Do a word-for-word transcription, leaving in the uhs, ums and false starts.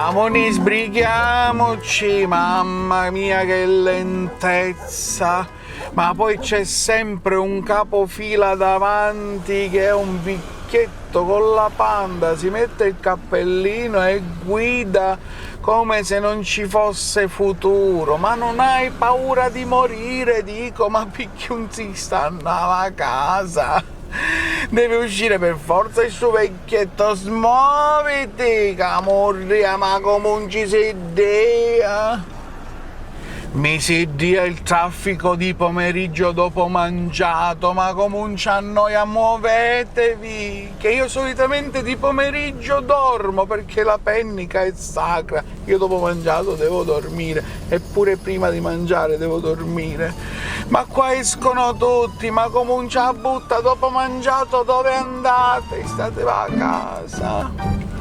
Amoni, sbrighiamoci, mamma mia che lentezza! Ma poi c'è sempre un capofila davanti che è un vecchietto con la panda, si mette il cappellino e guida come se non ci fosse futuro. Ma non hai paura di morire, dico, ma picchì non si sta andando a casa? Deve uscire per forza sto vecchietto, smuoviti, camurria, ma comunci si dia. Mi si dia il traffico di pomeriggio dopo mangiato, ma comunci a noia, muovetevi, che io solitamente di pomeriggio dormo perché la pennica è sacra. Io dopo mangiato devo dormire, eppure prima di mangiare devo dormire. Ma qua escono tutti, ma comunci a butta, dopo mangiato dove andate? State a casa.